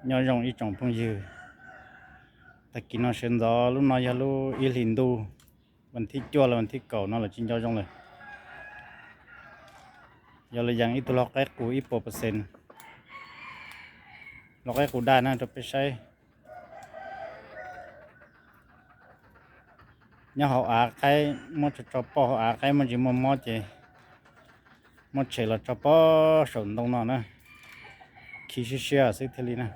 Nyob zoo ib tsoom phooj ywg, tag kis no sawv ntxov, lub no yog lub ib hlis ntuj, vas thib cuaj los vas thib kaum no los tsis nco zoo lawm. Yog los yees ib tug lau qaib qus ib puas percent, lau qaib qus daj na rau peb saib. Nyob hauv av qaib muab tso tso poj, hauv av qaib muaj ntsis muaj mob ces muab tshem los tso pog saum ntoo no na, khi siab siab xwb thiaj li na.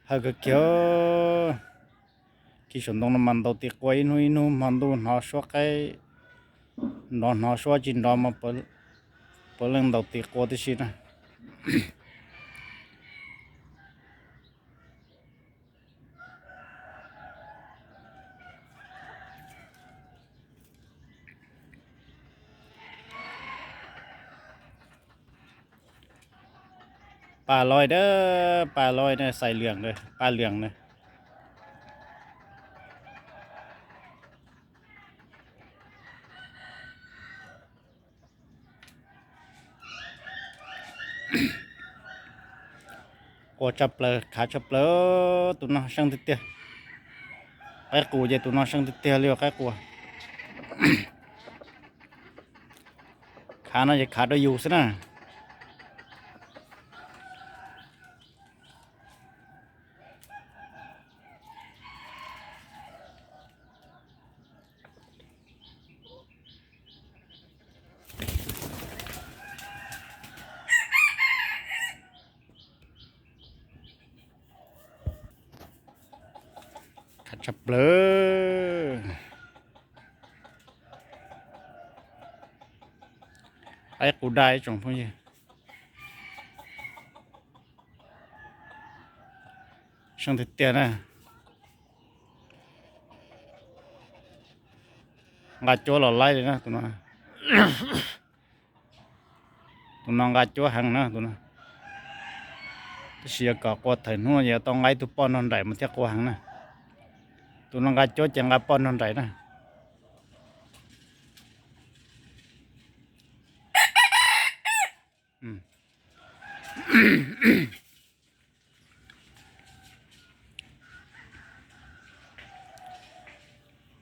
Hawv kawg kiag, khi saum ntoo no mas ntaus tis qua ib hnub ib hnub, hmo ntuj hnov suab qaib, nrov hnov suab tsis nrov mas puav leej ntaus tis qua tib si na. Pas loi dab, pas loi na, xais lwm, pas lwm na. Qua tshaj plaws, khav tshaj plaws, tus no seej tiag tiag. Qaib qus ces tus no seej tiag tiag li os, qaib qus. Khav no ces khav rau yus xwb na. Khav tshaj plaws. Qaib qus daj ib tsoom phooj ywg. Seej tiag tiag na. Nqa cuab los laib li na tus no. Tus no nqa cuab heev na tus no. Tab sis yog kom qua thaum hnub no yuav tau nqa ib tug poj nrog nraim mas thiaj qua heev na. Tus no nqa cuab ces nqa poj nrog nraim na.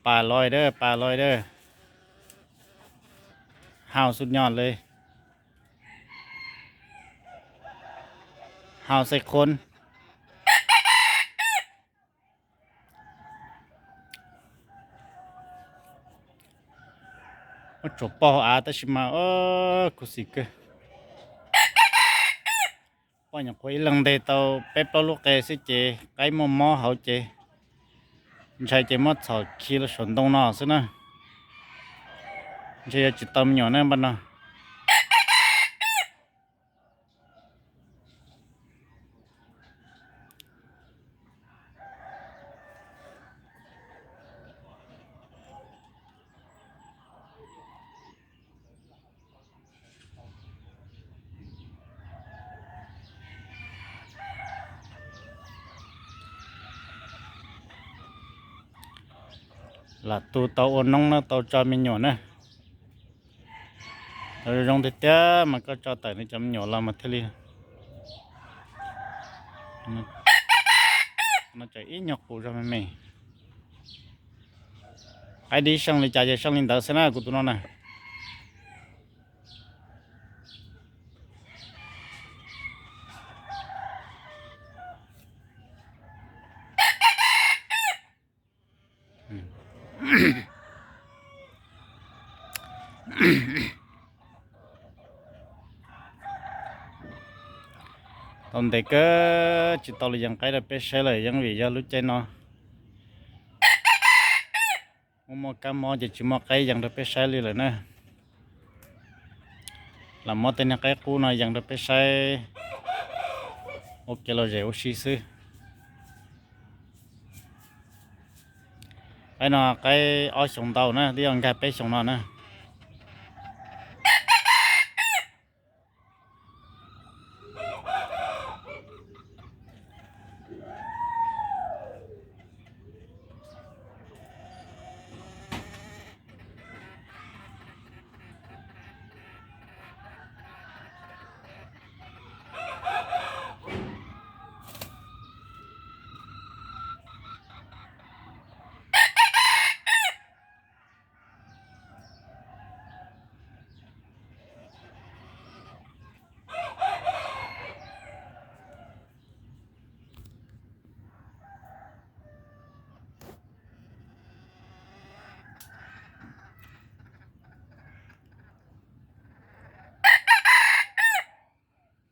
Pas loi dab, pas loi dab. Hau xub nyo li. Hau xej khun. Muab tsuam poj hauv av tab sis mas khuv xim kawg. Poj nyuam qhuav ib leeg nteg tau peb plaub lub qe xwb ces qaib muaj mob hauv ces ntshai ces muab txhom khi los saum ntoo no xwb na. Ntshe yuav tsis tau me nyuam na npaj no. Lam tu tau ua noob na tau tso me nyuam na. Tau zoo tiag tiag mas koj tso tawm nws cov me nyuam los mas thiaj li. No tseem ib nyuag qus zog me me. Qaib dib seej li cas ces seej li ntawd xwb na kuv tus no na. Tau ntev kawg tsis tau los yees qaib rau peb saib lawm, yeej vim yog lub caij no muaj muaj kab mob ces tsis muaj qaib yees rau peb saib li lawm na. Lam muab tej niag qaib qub no yees rau peb saib ua kev lom zem ua si xwb. Qaib no qaib ob xyoos ntau na, twb yuav nkag peb xyoos no na.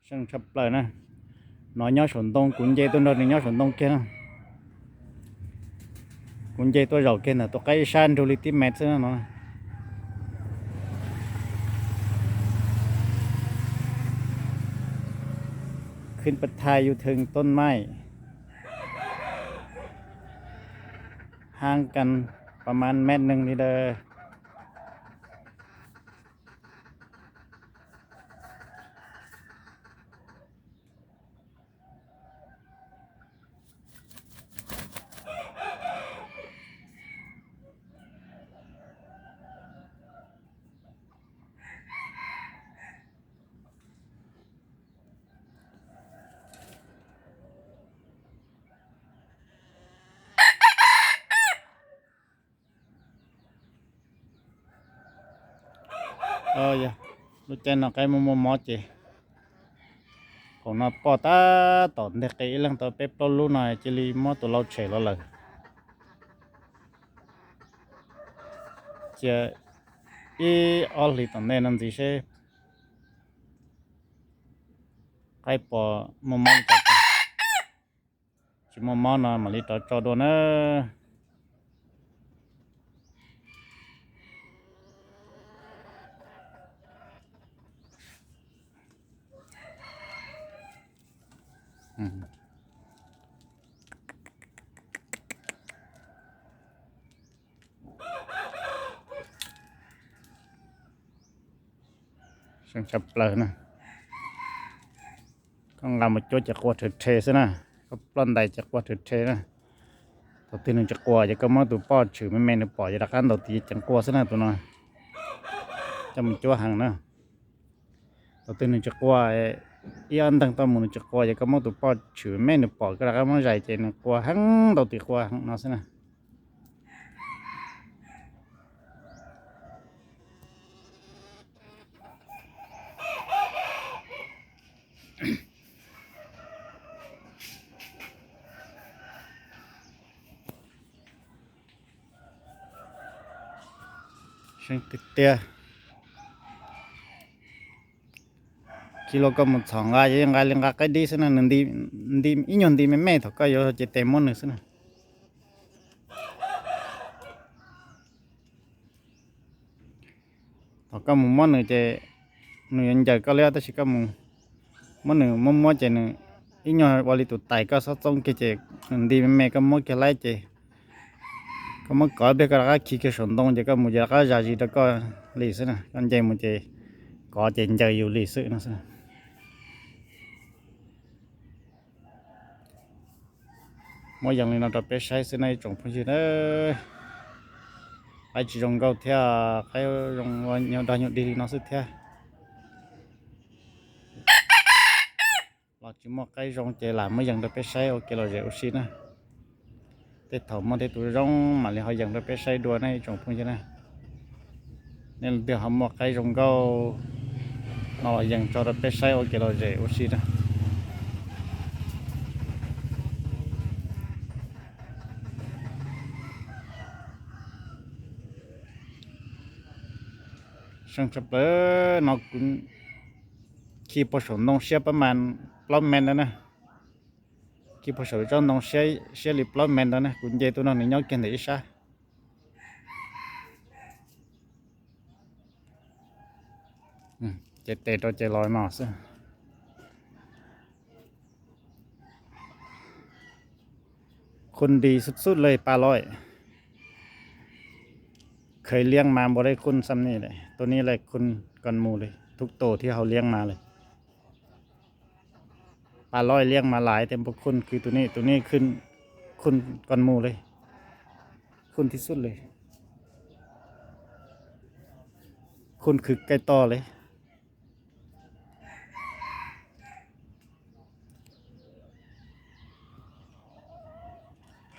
Seej tshaj plaws na. No nyob saum ntoo, kuv nce tuaj nrog nws nyob saum ntoo kiag na. Kuv nce tuaj zaum kiag ntawm tus qaib ib sab nrug li tib mev xwb no. Khib pab thaj yus thee toj maij haab kas pab mab mev neeg li lawm. Yog lub caij no qaib muaj muaj mob ces qaum no poj tab tom nteg qe ib leeg tau peb plaub lub no cia li muab tus lau tshem los lawm. Cia ib ob hlis tom ntej no ntxiv seb qaib puas muaj mob li cas. Tsis muaj mob no mam li rov tso dua na. Seej tshaj plaws na. Koj nqa mus cuab ces qua rhawv rhe xwb na. Koj ploj ntais ces qua rhawv rhe na. Thaum twg nws tsis qua ces koj muab tus poj tshwm me me nws pom ces rov qab ntaus tis ceev qua xwb na tus no. Coj mus cuab heev na. Thaum twg nws tsis qua, ib ob nteeg toj mus nws tsis qua ces koj muab tus poj tshwm me me nws pom koj rov qab muab zais ces nws qua heev, ntaus tis qua heev no xwb na. Seej tiag tiag. Khi los koj mus txhom nqa ces nqa li nqa qaib dib xwb na, nws nti, ib nyuag nti me me thaum koj yuav cev tes muab nws xwb na. Thaum koj mus muab nws ces nws yuav ncaws koj li, tab sis koj mus muab nws muab muab ces nws ib nyuag ua li tus tais koj xob txoob kiag ces nws nti me me, koj muab kiag laib ces koj muab kov ib pliag koj rov qab khi kiag saum ntoo ces koj mus ces rov qab zam zis rau koj li xwb na. Koj nce mus ces kov ces ncaws yus li xwb no xwb. Muab yees li no rau peb saib xwb na ib tsoom phooj ywg na. Qaib tsis zoo nkauj thiab, qaib zoo ua nyuag dog nyuag dig li no xwb thiab. Los tsis muaj qaib zoo ces lam muab yees rau peb saib ua kev lom zem ua si na. Tej thaum muaj tej tus zoo mam li ho yees rau peb saib dua ne ib tsoom phooj ywg na. Nej leej twg ho muaj qaib zoo nkauj no los yees tso rau peb saib ua kev lom zem ua si na. Seej tshaj plaws no kuv khi puag saum ntoo siab pab mas plaub mev ntawd na. Khi puag saum tsob ntoo siab li plaub mev ntawd na, kuv nce tuaj no nws nyob kiag ntawm ib sab. Ces tes rau ces los no xwb. Khun nti xub xub le pa loj. Khawv liab mas npaum le khun xam ni, tus ni le khun kos mus li, thub tus thiab hauv liab mas li. Pa loj liab mas lais tias npaum khun kwv tus ni, tus ni khun kos mus li. Khun thib xub li. Khun khwv kaij toj li.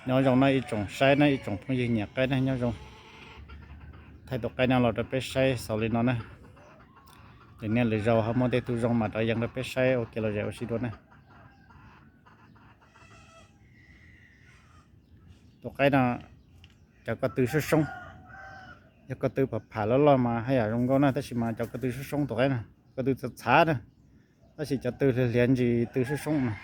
Nyob zoo na ib tsoom saib na ib tsoom phooj ywg nyiam qaib na nyob zoo. Thaij tus qaib no los rau peb saib xaus li no na. Lwm niaj lwm zaus ho muaj tej tug zoo mam rov yees rau peb saib ua kev lom zem ua si dua na. Tus qaib no cov ko tw soob soob, yog ko tw pham pham loj loj mas haj yam zoo nkauj na, tab sis mas cov ko tw soob soob tus qaib no, ko tw txhav txhav na, Tab sis cov tw hliav hliav ntsis tw soob soob mas.